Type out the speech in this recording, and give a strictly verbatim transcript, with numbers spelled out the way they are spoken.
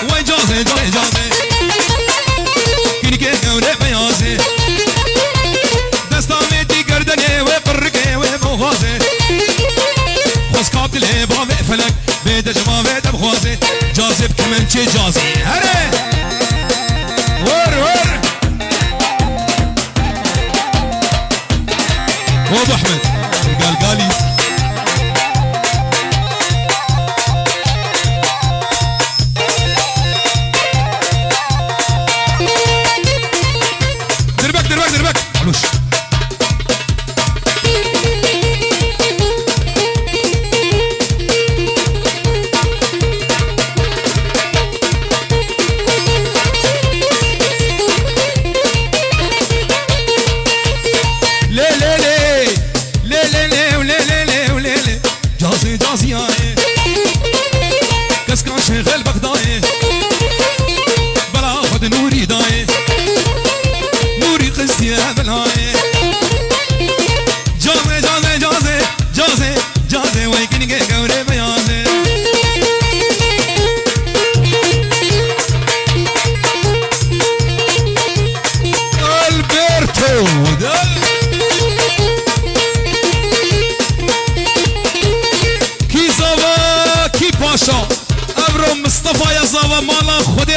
Wey cazê, cazê, cazê. Kînike gewre beyazê. Desta wê tî gerdenê wê, pirrikê wê boxazê. Xwezka dilê bavê felek, bê decma wê debxwazê. Cazê bi kemençê cazê. Here! Wor, wor! Bab Ahmed, Galgalî. Dirbek, dirbek, dirbek. Aluş. Lê, lê, lê. Lê, lê, lê, lê, lê, lê, lê, lê. Cazê, caziyayê. Keskan şêxel Bexdayê. Bela xwe di Nûrî dayê. Nûrî xistiye belayê. Cazê, cazê, cazê, cazê. Cazê wey kînike gewre beyazê. Alberto, de. Kî zava, kî paşa? Evro Mistefa ya zava mala Xwedê.